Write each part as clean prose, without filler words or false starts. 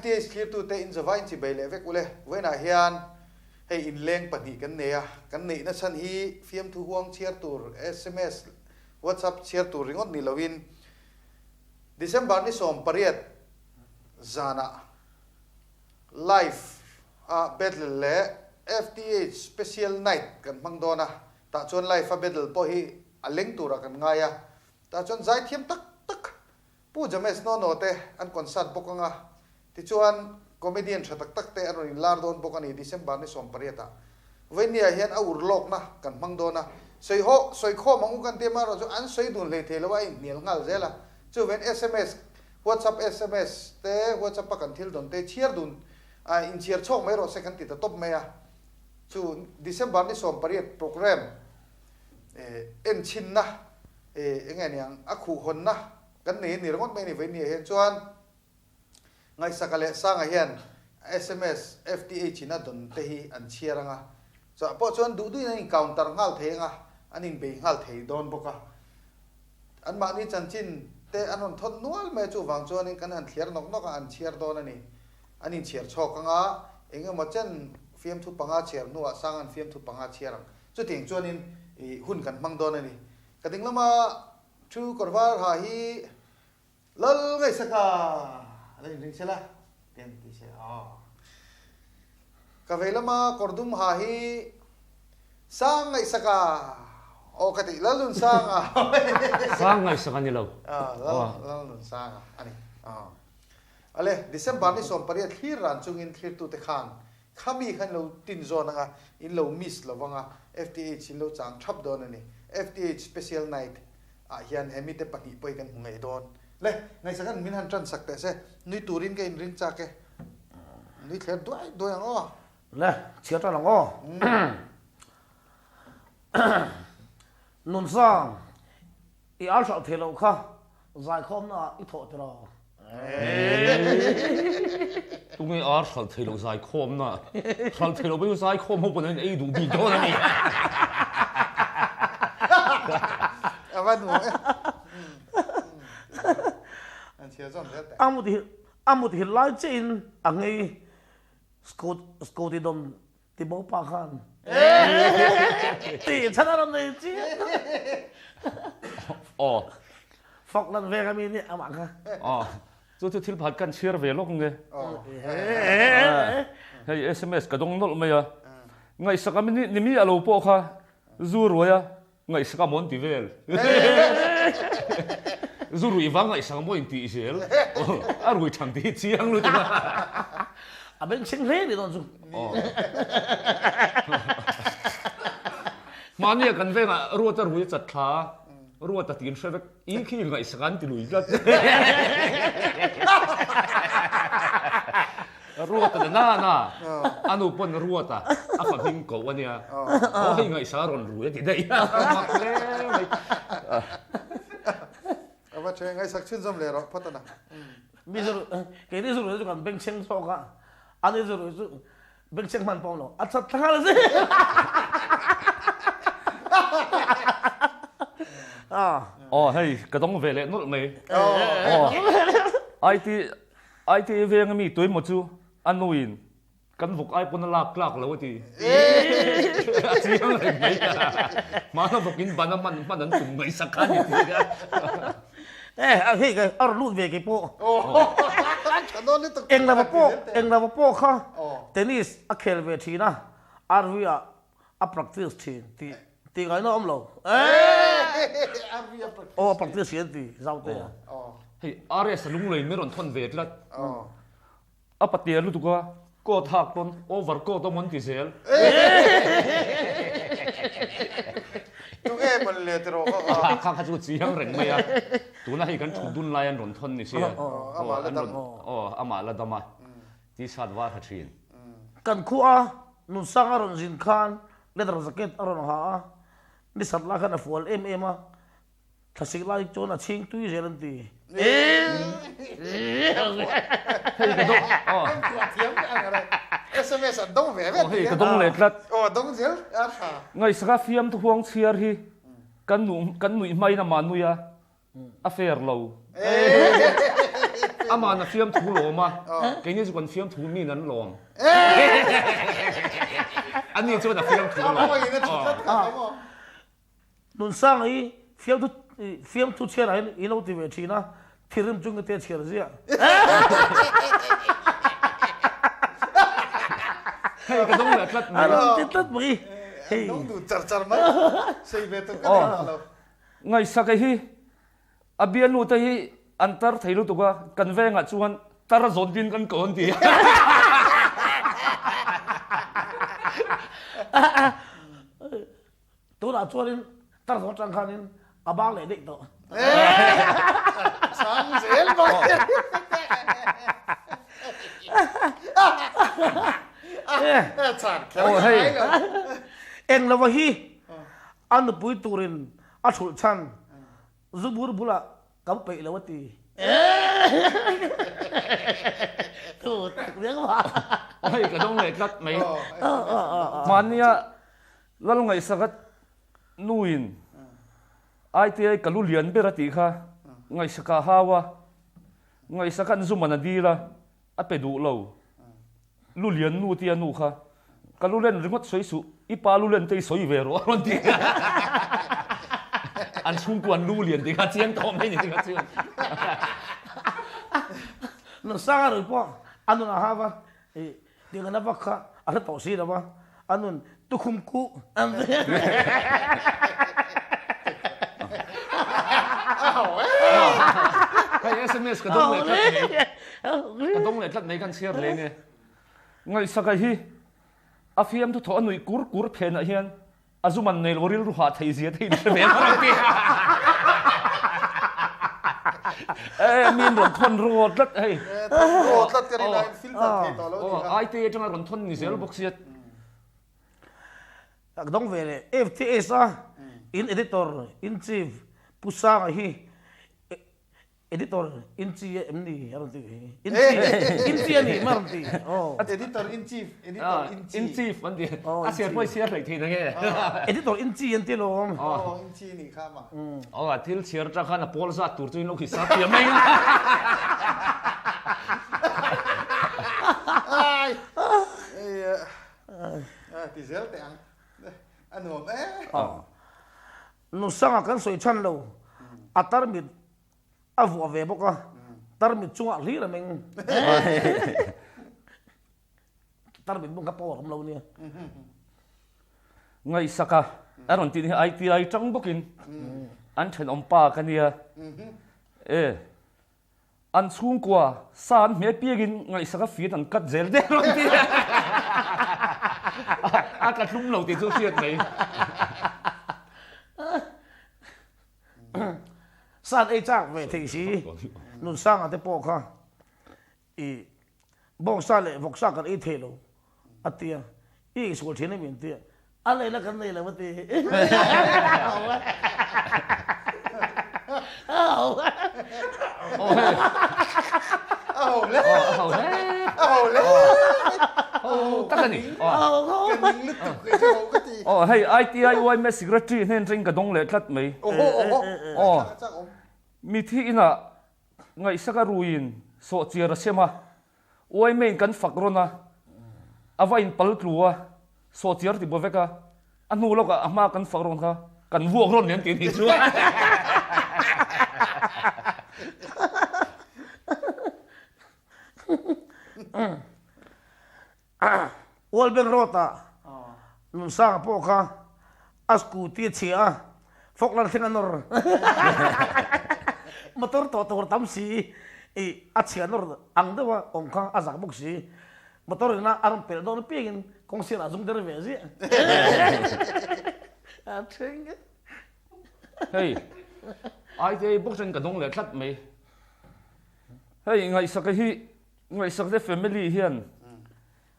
FTH thlirtute in zavai in chibei leh vek ule. Vawiinah hian hei inleng pahnih kan nei a, kan neihna chhan hi fiamthu huang chhiar tur sms, WhatsApp chhiar tur ringawt ni loin December ni 18 zanah live a battle leh FTH special night kan hmang dawn a, tah chuan live a battle pawh hi a leng turah kan ngai a, tah chuan zaithiam tak tak Pu James Nono te an concert bawk anga, tichuan comedian tha tak tak te an rawn inlar dawn bawk a ni December ni 18 ah. Vawinia hian a ur lawkna kan hmang dawn a, sawi haw, sawi khawm ang u kan ti amaherawh chu an sawi dun hlei thei lo a, a inhnial nghal zel a. Chuven sms, WhatsApp sms te, WhatsApp a kan thil dawn te chhiar dun, a inchhiar chhawk mai rawh se kan ti ta tawp mai a. Chu December ni 18 programme enchhinna Eng nge niang, a khuh hawnna kan nei a ni ringawt mai a ni Vainia hian chuan Ngaihsaka leh Sanga hian sms FTH in a dawn te hi an chhiar ang a, chah pawh chuan duh duhin an in counter nghal thei ang a, an in bei nghal thei dawn bawk a. Anmahni chanchin te an rawn thawt nual mai a, chuvang chuanin kan han thliar nawk nawk a, an chhiar dawn a ni. An in chhiar chhawk ang a, eng emaw chen fiamthu panga chhiar hnuah Sanga'n fiamthu panga chhiar ang. Chutiang chuanin i hun kan hmang dawn a ni. Ka ding lama thu kawr var ha hi Lal Ngaihsaka a lo inring sela ten ti se aw. Ka vei lama kawr dum ha hi Sang Ngaihsaka aw ka ti Lal Nunsanga. Sang Ngaihsaka ni lo. Lal Nunsanga a ni. Ale December ni 18 thlir ran chungin thlirtute khan Khami khan lo tin zawn anga in lo miss lo vanga FTH in lo chang thap dawn a ni. FTH special night ah hian he mite pahnih pawh hi kan hmu ngei dawn. Le, ngaihsak an min han tan sak teh se, nui turin ka inring chak e. Nui thler duai duai ang aw. Le, chhiar tan ang aw. Nunsang, i al hralh thei loh kha Zaikhawmna ah i thawh tiraw? Tunge ar hralh thei lo zaikhawmna? Hralh thei lo pawhin zaikhawm ho pawn an ei duh bik dawn a ni. A va nuam e. An chhiar zawm zel teh. A mut hi a mut hi lai chiah in a nghei scooty dawm Ti bo pa khan tih chhan a rawn nei chiah. Aw. Falkland veng ami nih amah kha. Aw. Chu chu thil pakhat kan chhiar ve lawk nge. Hei sms ka dawng nawlh mai a. Ngaihsak ami ni mi a lo pawh kha zu ruai a ngaihsak a maw an ti vel. Zu rui vang ngaihsak a maw intih zel. A rui than tih hi chiang lutuk a. A bengchheng hle ni dawn chu. Mahnia kan vengah ruat a rui a chat thla a, ruat a tin hre vek, i khi ngaihsak an ti lui tlat. Ruata na na na, a nu pawn Ruata a fa hming koh a nia, aw hei ngaihsak a rawn rui a ti daih a, mak hle mai. A va tha e, ngaihsak chhunzawm leh rawh phawt a na. Mi zu keini zu rui chu kan bengchheng zawk a, ani zu rui chu bengchheng hman pawh awm lo, a chat thla nghal a si. Aw hei ka dawng ve leh nawlh mai. Aw IT IT veng ami tuemaw chu a nuin kan vawk ai pawn a lak tlak lo a ti. A chiang reng mai. Hmana vawkin ban a hman hman an tum ngaihsak kha a ni ti a. Eh, a hei ka a rawn lut ve kei pawh. Eng lova pawh, eng lova pawh kha tennis a khel ve thin a, RV ah a practice thin tih tih ngaihna a awm lo. Aw a practice thin an ti Zaute a. Hei RS a lunglei min rawn thawn ve tlat. A patia lutuk a, coat hak pawn over coat awm an ti zel. Tunge mawn le tiraw kha kha. Kha kha chu chiang reng mai a. Tuna hei kan thut dun lai an rawn thawn ni sia. Amah la dam. Aw amah la dam a. T-shirt var ha thin. Kan khua Nunsang a rawn zin khan leather jacket a rawn ha a, ni sat lai khan a fual em em a, thlasik lai chuan a chhing tui zel an ti. Hei ka dawng aw. SMS an dawng ve ve. Hei ka dawng leh tlat. Aw dawng zel a tha. Ngaihsaka fiamthu huang chhiar hi kan nuih hmain amah nui a, a fair lo. Ama'n a fiamthu lawm a, keini chu kan fiamthu miin an lawm. Ani chuan a fiamthu lawm. Nunsanga hi fiamthu fiamthu chhiarah hian i lo ti ve thin a, thirim chu ngete chhiar ziah. Hei ka dawng leh tlat mai. A rawn ti tlat mai. Hei. Dawng duh char char mai. Sei ve tur ka nei tawh lo. Ngaihsaka hi a bialnu te hi an tar thei lutuk a, kan vengah chuan tar zawn din kan ko an ti. Tunah chuanin tar zawng atang khanin a bang leh daih tawh. Chang zel mai. Chang kher Oh hei. Eng lova hi a nupui turin a thulh chhan zubur bulah ka peih lo a ti. Thu tak reng va. Oh hei ka dawng leh tlat mai. Hmannia Lal ngaihsaka nuin ITI ka lu lian ber a tih kha ngaihsaka a hau a, ngaihsaka an zuman a dil a, a pe duh lo. Lu lian nu tia nu kha, ka lu len ringawt sawi suh, i pa lu len te i sawi ve rawh a rawn ti. An chhungkua an lu lian tih kha chiang tawh mai ni tih kha chuan. Nunsanga rui pawh a nun a hau a, Tiang an a vak kha a hre tawh si lo a, a nun tukhum kuh an ti. Hei sms ka dawng leh tlat mai, ka dawng leh tlat mai kan chhiar leng e. Ngaihsaka hi a fiamthu thawh a nuih kur kur phenah hian A zum an nei lo rilru hah thei zia te in hre ve a rawn ti. E min rawn thawn rawt tlat hei. Thawn rawt tlat ka rin aiin filter thei tawh lo ni kha. Aite atanga rawn thawn ni zel bawk sia. Ka dawng ve leh FTS a in editor in chief Pu Sanga hi Editor in chi em ni a rawn ti in chi in chi a ni ma rawn ti aw Editor in chief editor in chi in chief an ti a siar pawh i siar hlei thei na nge Editor in chi an ti lawm aw in chi ni kha ma aw a thil chhiar atang khan a pawl zat tur chu in lo hisap thiam mai a ai ai ti zel teh ang a nuam e Nusanga kan sawi chhan lo, a tarmit a vuah ve bawk a, tarmit chungah hlir a meng. Tarmit bawk kha power awm lo nia. Ngaihsaka a rawn tih hi ITI tang bawkin an thenawm pa ka nia. E an chhungkua sa an hmeh piangin ngaihsaka fian an cut zel der rawn ti a tla tlum lo tih chu hriat mai. San ei chak ve thei si Nunsanga te pawh kha i bawngsa leh vawksa kan ei thei lo a tia i eisual thin em in tia a leina kan nei lo a ti. Aw hei ITI yma secretary hnen teng ka dawng leh tlat mai. Aw mithi inah ngaihsaka ruiin sawhchiar a sem a. Uaime in kan fak rawn a, a va in pal tlu a, sawhchiar ti baw vek a, a hnu lawkah a hma kan fak rawn kha kan vuak rawn lem tih a nih chu. World Bank Road ah Nunsanga pawh kha a scooty a chhia a, Falkland thleng a nawr. Motor tawh tur tam si i a chhia nawr ang deuh a awm kha a zak bawk si. Motor in a rawn pelh dawn apiangin kawng sirah a zum der ve ziah. A thleng e. Hei, ITA box in ka dawng leh tlat mai. Hei, ngaihsaka hi Ngaihsak te family hian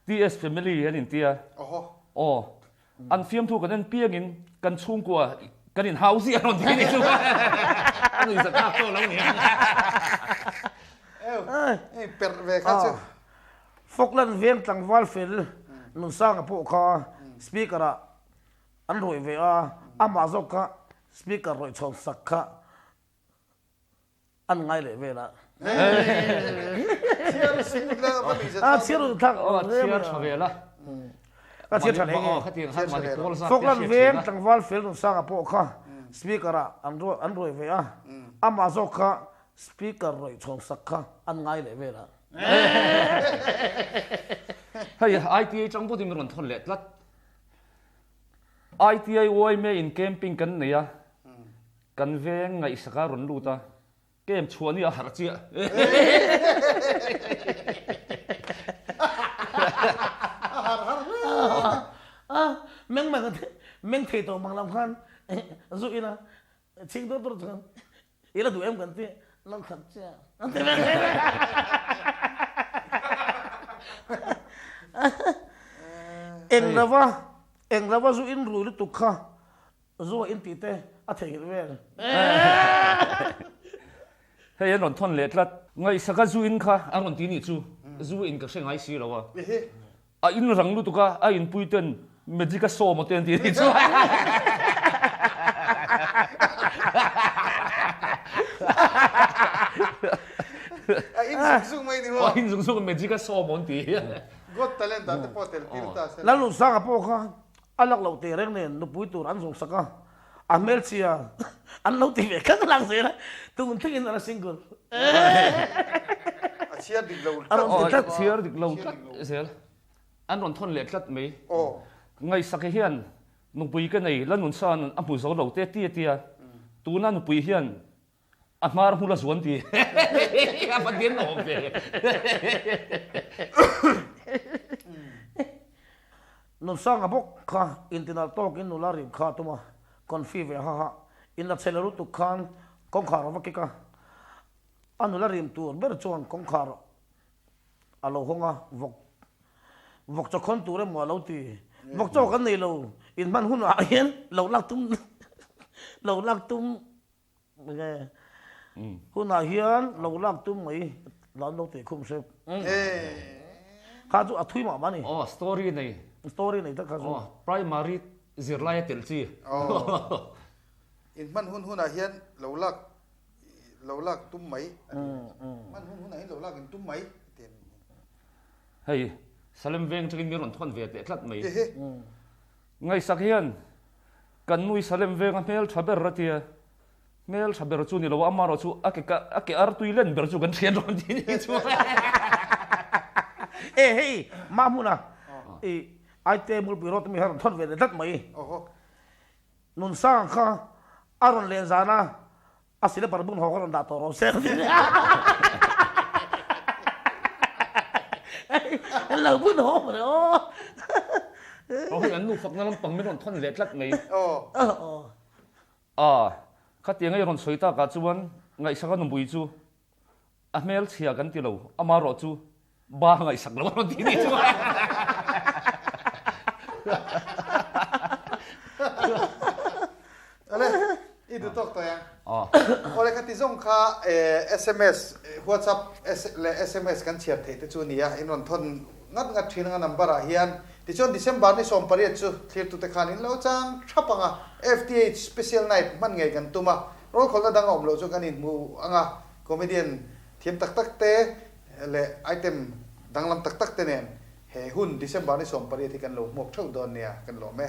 TS family an intia. Aw. An fiamthu kan en piangin kan chhungkua kan in hau ziah rawn ti ni chu. A nuihza thlak tawh lo nia. Ei perh ve kha chu. Falkland veng tlangval fel Nunsanga pawh kha speaker ah an rawih ve a, amah zawk kha speaker rawih chhawn sak kha An ngai leh vel a. Chhiar smooth la va nuih zat A chhiar u thlak Aw chhiar tha ve la. Ka chhiar tha hle nge. Aw khatiang khan mahni pawl zat te Falkland hriat veng thin a. tlangval fel Nunsanga pawh kha speaker ah an ruai an ruai ve a, amah zawk kha speaker rawih chhawng sak kha an ngai leh vel a. Hei ITA chang pawhin min rawn thawn leh tlat. ITI yma in camping kan nei a, kan veng ngaihsak a rawn lut a, camp chhuah ni a harh chiah. A harh har hle a. Meng meng meng thei tawh mang lam khan zu ina chhing tur tur chuan i la duh em kan ti lo khat chiah an ti ve thei ve. Eng lova eng lova zu in rui lutuk kha zu a in tih te a theihnghilh vel. Hei an rawn thawn leh tlat. Ngaihsaka zu in kha an rawn ti nih chu zu in ka hre ngai si lo a. A in rang lutuk a, a inpui ten magic a sawm aw te an ti anih chu. A in zung zung mai ni maw? A in zung zung magic a sawm aw an ti. Got Talent ah te pawh tel tir ta se. Lalnunsanga pawh kha a lak loh teh reng nen nupui tur an zung sak a, a hmelchhia an lo ti ve kha ka lak zel a, tun thlengin a la single. A chhiar dik lo A rawn ti tlat. Chhiar dik lo tlat zel. An rawn thawn leh tlat mai. Ngaihsak hian nupui ka nei la nunsan a hmu zo lo te tia tia tuna nupui hian a hmar hmul a zuan ti a va den awm ve. Nunsanga bawk kha intinalh tawkin nula rim kha a tum a, confi ve ha ha in la chhe lo lutuk khan kawngkhar a va kik a, a nula rim tur ber chuan kawngkhar a lo hawng a, vawk vawk chaw khawn tur emaw a lo ti, vawk chaw kan nei lo, inhman hunah hian lo lak tum lo lak tum Nge hunah hian lo lak tum mai lo an lo tih khum hrep. Kha chu a thui mah mah a ni. Aw story nei. Story nei tak kha chu. Aw primary zirlai a telh chi. Aw in hman hun hunah hian lo lak lo lak tum mai a ti. Hman hun hunah hian lo lak in tum mai a ti. Hei Salem veng tangin min rawn thawn ve teh tlat mai. Ngaihsak hian Kan nui Salem venga hmel tha ber a tia, hmel tha ber chu ni lo a, amarawh chu a ke a ke artui len ber chu kan thian rawn ti ni chu. E hei mah hmuna i Aite Mulpui Road ami kha rawn thawn ve leh tlat mai. Nunsanga kha a rawn len zan a, a silipar bun haw kha rawn dah tawh rawh se. Lo bun haw mawle aw. Aw hei an nu fakna lampang min rawn thawn leh tlat mai. A, khatiang ei rawn sawi takah chuan ngaihsaka nupui chu a hmelchhia kan ti lo, amarawh chu ba ngaihsak lo a rawn ti nih chu. Ale, i duh tawk tawh ang. Awle khati zawng kha sms, WhatsApp leh sms kan chhiar theih te chu a ni a, in rawn thawn ngat ngat thin anga number ah hian. Tichuan December ni 18 chu thlirtute khan in lo chang thap ang a, FTH special night hman ngei kan tum a, rawlkhawlna dang a awm loh chu kan inhmu ang a, comedian thiam tak tak te leh item danglam tak tak te nen he hun December ni 18 hi kan lo hmuak theuh dawn nia, kan lawm e.